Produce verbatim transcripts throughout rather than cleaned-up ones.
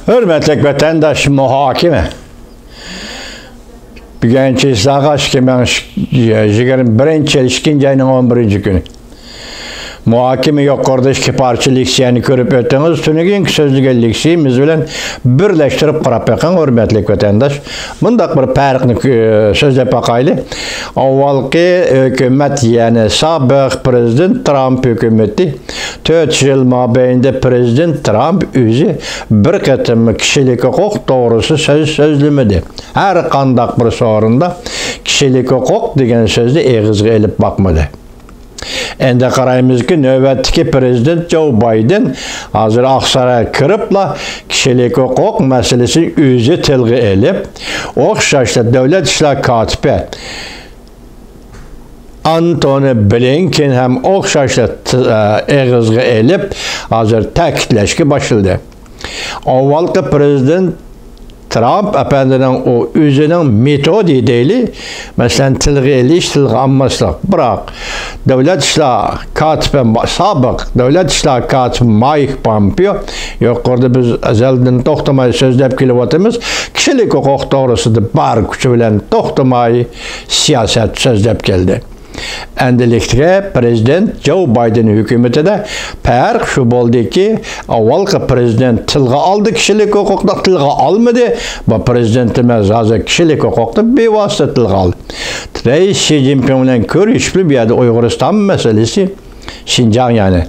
ھۆرمەتلىك ۋەتەنداش، مۇھاكىمە. بۈگۈن چېسلاغا ئىككى مىڭ يىگىرمە بىرىنچى يىل ئىككىنچى ئاينىڭ ئون بىرىنچى كۈنى. مۇھاكىمە يۇقىرىدا ئىككى پارچە لېكسىيەنى كۆرۈپ ئۆتتىڭىز. تۈنۈگۈنكى سۆزلىگەن لېكسىيىمىز بىلەن بىرلەشتۈرۈپ قاراپ بېقىڭ، ھۆرمەتلىك ۋەتەنداش. مۇنداق بىر پەرقنى، ئە، سۆزلەپ باقايلى. ئاۋۋالقى ھۆكۈمەت، يەنى سابىق پىرېزىدېنت ترامپ ھۆكۈمىتى، تۆت يىل مابەينىدە پىرېزىدېنت ترامپ ئۆزى بىر قېتىممۇ كىشىلىك ھوقۇق توغرىسىدا سۆز سۆزلىمىدى. ھەر قانداق بىر سورۇندا كىشىلىك ھوقۇق دېگەن سۆزنى ئېغىزغا ئېلىپ باقمىدى. ئەندى قارايمىزكى، نۆۋەتتىكى پىرېزىدېنت جو بايدېن ھازىر ئاقسارايغا كىرىپلا كىشىلىك ھوقۇق مەسىلىسىنى ئۆزى تىلغا ئېلىپ، ئوخشاشلا دۆلەت ئىشلار كاتىپى ئانتونى بلىنكېن ھەم ئوخشاشلا ت-، ئېغىزغا ئېلىپ، ھازىر تەكىتلەشكە باشلىدى. ئاۋۋالقى پىرېزىدېنت ترامپ ئەپەندىنىڭ ئۇ ئۆزىنىڭ مېتودى دەيلى، مەسىلەن، تىلغا ئېلىش، تىلغا ئالماسلىق. بىراق، دۆلەت ئىشلار كاتىپى، سابىق دۆلەت ئىشلار كاتىپى مايك پومپېئو، يۇقىرىدا بىز ئەزەلدىن توختىماي سۆزلەپ كېلىۋاتىمىز، كىشىلىك ھوقۇق توغرىسىدا بار كۈچى بىلەن توختىماي سىياسەت سۆزلەپ كەلدى. ئەمدىلىكتىكى پىرېزىدېنت جو بايدېن ھۆكۈمىتىدە پەرق شۇ بولدىكى، ئاۋۋالقى پىرېزىدېنت تىلغا ئالدى كىشىلىك ھوقۇقنى، تىلغا ئالمىدى. بۇ پىرېزىدېنت ئەمەس، ھازىر كىشىلىك ھوقۇقنى بىۋاسىتە تىلغا ئالدى. رەئىس شى جىنپىڭ بىلەن كۆرۈشۈپلا بۇ يەردە ئۇيغۇرىستان مەسىلىسى، شىنجاڭ يەنى،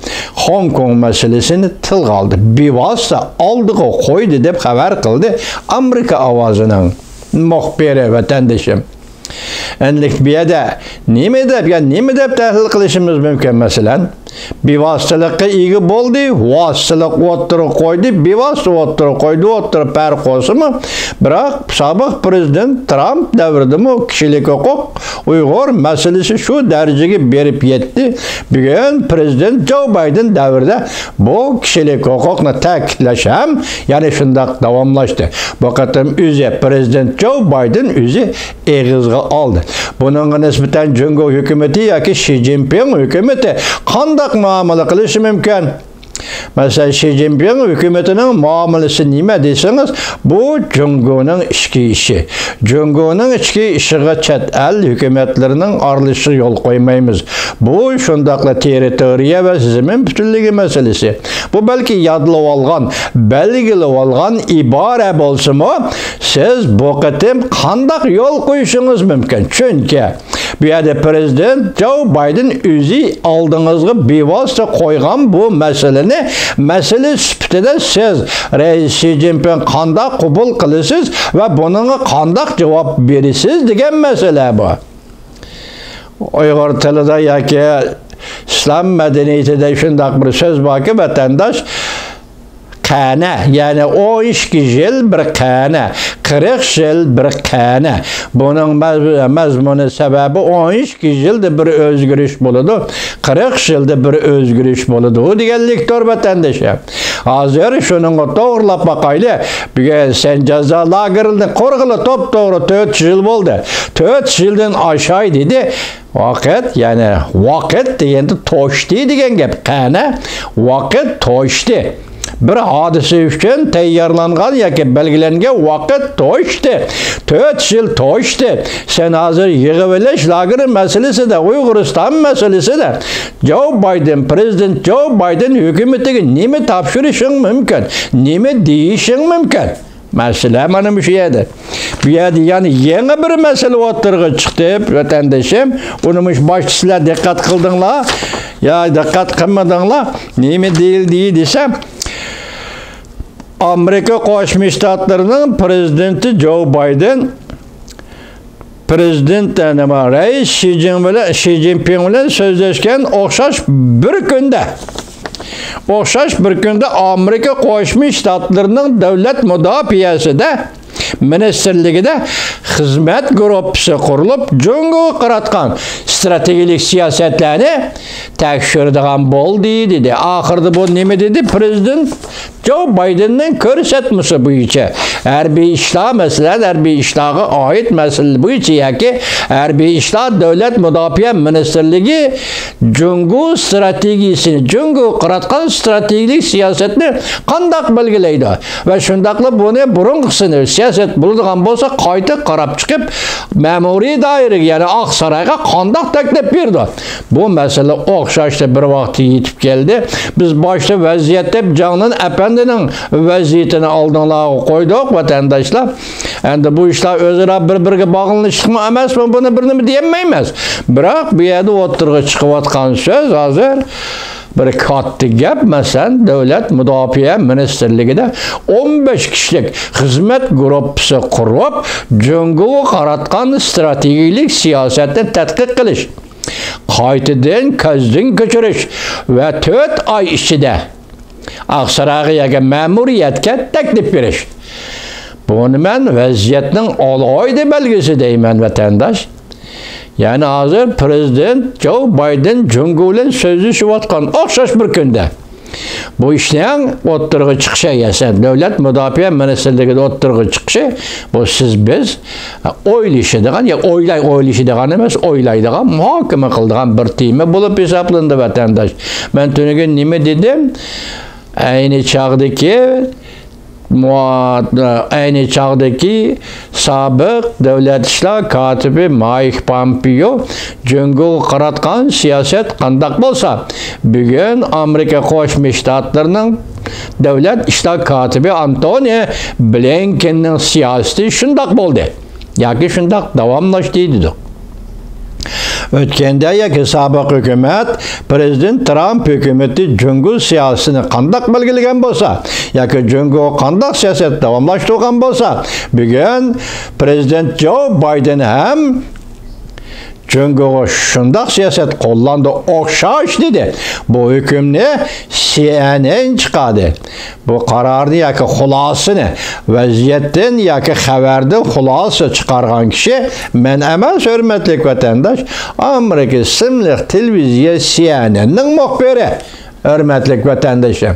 خوڭكوڭ مەسىلىسىنى تىلغا ئالدى. بىۋاسىتە ئالدىغا قويدى دەپ خەۋەر قىلدى ئامېرىكا ئاۋازىنىڭ مۇخبىرى، ۋەتەندىشىم. ئەمدى بۇ يەردە نېمە دەپ، يا نېمە دەپ تەھلىل قىلىشىمىز مۇمكىن؟ مەسىلەن، بىۋاسىتىلىققا ئىگە بولدى، ۋاسىتىلىق ئوتتۇرىغا قويدى، بىۋاسىتە ئوتتۇرىغا قويدى، ئوتتۇرا پەرق بولسىمۇ، بىراق سابىق پىرېزىدېنت ترامپ دەۋرىدىمۇ كىشىلىك ھوقۇق، ئۇيغۇر مەسىلىسى شۇ دەرىجىگە بېرىپ يەتتى. بۈگۈن پىرېزىدېنت جو بايدېن دەۋرىدە بۇ كىشىلىك ھوقۇقنى تەكىتلەش ھەم يەنە شۇنداق داۋاملاشتى. بۇ قېتىم ئۆزى پىرېزىدېنت جو بايدېن ئۆزى ئېغىزغا ئالدى. بۇنىڭغا نىسبەتەن جۇڭگو ھۆكۈمىتى ياكى شى جىنپىڭ ھۆكۈمىتى قانداق مۇئامىلە قىلىشى مۇمكىن؟ مەسىلەن، شى جىنپىڭ ھۆكۈمىتىنىڭ مۇئامىلىسى نېمە دېسىڭىز، بۇ جۇڭگونىڭ ئىچكى ئىشى. جۇڭگونىڭ ئىچكى ئىشىغا چەت ئەل ھۆكۈمەتلىرىنىڭ ئارىلىشىشىغا يول قويمايمىز. بۇ شۇنداقلا تېررىتورىيە ۋە زېمىن پۈتۈنلۈكى مەسىلىسى. بۇ بەلكى يادلىۋالغان، بەلگىلىۋالغان ئىبارە بولسىمۇ، سىز بۇ قېتىم قانداق يول قويۇشىڭىز مۇمكىن؟ چۈنكى بۇ يەردە پىرېزىدېنت جو بايدېن ئۆزى ئالدىڭىزغا بىۋاسىتە قويغان بۇ مەسىلىنى، مەسىلە سۈپىتىدە سىز رەئىس شى جىنپىڭ قانداق قوبۇل قىلىسىز ۋە بۇنىڭغا قانداق جاۋاب بېرىسىز دېگەن مەسىلە بۇ. ئۇيغۇر تىلىدا ياكى ئىسلام مەدەنىيىتىدە شۇنداق بىر سۆز باركى، ۋەتەنداش، قەنە، يەنى ئون ئىككى يىل بىر قەنە، قىرىق يىل بىر قەنە. بۇنىڭ مەز-، مەزمۇنى، سەۋەبى، ئون ئىككى يىلدا بىر ئۆزگىرىش بولىدۇ، قىرىق يىلدا بىر ئۆزگىرىش بولىدۇ دېگەنلىكتۇر، ۋەتەندىشىم. ھازىر شۇنىڭغا توغرىلاپ باقايلى. بۈگۈن سەن جازا لاگېرىنى قۇرغىلى توپتوغرا تۆت يىل بولدى. تۆت يىلدىن ئاشاي دېدى. ۋاقىت، يەنى ۋاقىت دېگەندە توشتى دېگەن گەپ. قەنە، ۋاقىت توشتى. بىر ھادىسە ئۈچۈن تەييارلانغان ياكى بەلگىلەنگەن ۋاقىت توشتى. تۆت يىل توشتى. سەن ھازىر يىغىۋېلىش لاگېرى مەسىلىسىدە، ئۇيغۇرىستان مەسىلىسىدە جو بايدېن، پىرېزىدېنت جو بايدېن ھۆكۈمىتىگە نېمە تاپشۇرۇشۇڭ مۇمكىن؟ نېمە دېيىشىڭ مۇمكىن؟ مەسىلە مانا مۇشۇ يەردە. بۇ يەردە يەنە يېڭى بىر مەسىلە ئوتتۇرىغا چىقتى، ۋەتەندىشىم. ئۇنى مۇشۇ باشتا سىلەر دىققەت قىلدىڭلار يا دىققەت قىلمىدىڭلار. نېمە دېيىلدى دېسەم، ئامېرىكا قوشما شتاتلىرىنىڭ پىرېزىدېنتى جو بايدېن پىرېزىدېنت، نېمە، رەئىس شى جىن بىلەن، شى جىنپىڭ بىلەن سۆزلەشكەن ئوخشاش بىر كۈندە، ئوخشاش بىر كۈندە ئامېرىكا قوشما شتاتلىرىنىڭ دۆلەت مۇداپىئەسىدە مىنىستىرلىكىدە خىزمەت گۇرۇپپىسى قۇرۇلۇپ، جۇڭگوغا قاراتقان ئىستراتېگىيەلىك سىياسەتلەرنى تەكشۈرىدىغان بولدى، دېدى. ئاخىرىدا بۇ نېمە دېدى؟ پرېزىدېنت جو بايدېننىڭ كۆرسەتمىسى بويىچە ھەربىي ئىشلار، مەسىلەن، ھەربىي ئىشلارغا ئائىت مەسىلە بويىچە ياكى ھەربىي ئىشلار، دۆلەت مۇداپىئە مىنىستىرلىكى جۇڭگو ئىستراتېگىيىسىنى، جۇڭگوغا قاراتقان ئىستراتېگىيەلىك سىياسەتنى قانداق بەلگىلەيدۇ؟ ۋە شۇنداقلا بۇنى بۇرۇنقىسىنى سىياسەت بولىدىغان بولسا قايتا قاراپ چىقىپ، مەمۇرىي دائىرىگە، يەنى ئاقسارايغا قانداق تەكلىپ بېرىدۇ؟ بۇ مەسىلە ئوخشاشلا بىر ۋاقىتتا يېتىپ كەلدى. بىز باشتا ۋەزىيەت دەپ جاڭنىن ئەپەندىنىڭ ۋەزىيىتىنى ئالدىڭلارغا قويدۇق، ۋەتەنداشلار. ئەمدى بۇ ئىشلار ئۆزئارا بىر-بىرىگە باغلىنىشلىقمۇ ئەمەسمۇ، بۇنى بىرنېمە دېيەلمەيمىز. بىراق بۇ يەردە ئوتتۇرىغا چىقىۋاتقان سۆز ھازىر بىر كاتتا گەپ، مەسىلەن، دۆلەت مۇداپىئە مىنىستىرلىكىدە ئون بەش كىشىلىك خىزمەت گۇرۇپپىسى قۇرۇپ، جۇڭگوغا قاراتقان ئىستراتېگىيەلىك سىياسەتنى تەتقىق قىلىش، قايتىدىن كۆزدىن كەچۈرۈش ۋە تۆت ئاي ئىچىدە ئاقسارايغا ياكى مەمۇرىيەتكە تەكلىپ بېرىش. بۇنى مەن ۋەزىيەتنىڭ ئالاھىدە بەلگىسى دەيمەن، ۋەتەنداش. يەنى ھازىر پرېزىدېنت جو بايدېن جۇڭگو بىلەن سۆزلىشىۋاتقان ئوخشاش بىر كۈندە بۇ ئىشنىڭ ئوتتۇرىغا چىقىشى، يەنى دۆلەت مۇداپىئە مىنىستىرلىكىدە ئوتتۇرىغا چىقىشى، بۇ سىز، بىز ئويلىشىدىغان، يا ئويلاي، ئويلىشىدىغان ئەمەس، ئويلايدىغان، مۇھاكىمە قىلىدىغان بىر تېما بولۇپ ھېسابلىنىدۇ، ۋەتەنداش. مەن تۈنۈگۈن نېمە دېدىم؟ ئەينى چاغدىكى مۇ-، ئەينى چاغدىكى سابىق دۆلەت ئىشلار كاتىپى مايك پامپېئو جۇڭگوغا قاراتقان سىياسەت قانداق بولسا، بۈگۈن ئامېرىكا قوشما شتاتلىرىنىڭ دۆلەت ئىشلار كاتىپى ئانتونى بلىنكېننىڭ سىياسىتى شۇنداق بولدى ياكى شۇنداق داۋاملاشتى دېدۇق. ئۆتكەندە ياكى سابىق ھۆكۈمەت، پرېزىدېنت ترامپ ھۆكۈمىتى جۇڭگو سىياسىتىنى قانداق بەلگىلىگەن بولسا، ياكى جۇڭگو قانداق سىياسەت داۋاملاشتۇرغان بولسا، بۈگۈن پرېزىدېنت جو بايدېن ھەم جۇڭگوغا شۇنداق سىياسەت قوللاندى ئوخشاش دېدى. بۇ ھۆكۈمنى سى ئېن ئېن چىقاردى. بۇ قارارنى ياكى خۇلاسىنى، ۋەزىيەتتىن ياكى خەۋەردىن خۇلاسە چىقارغان كىشى مەن ئەمەس، ھۆرمەتلىك ۋەتەنداش، ئامېرىكا ئىسىملىق تېلېۋىزىيە سى ئېن ئېننىڭ مۇخبىرى، ھۆرمەتلىك ۋەتەنداشلار.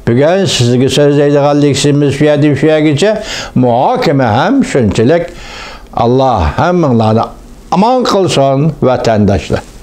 بۈگۈن سىزگە سۆزلەيدىغان لېكسىيىمىز شۇ يەردىن شۇ يەرگىچە، مۇھاكىمە ھەم شۇنچىلىك. ئاللا ھەممىڭلارنى ئامان قىلسۇن، ۋەتەنداشلار.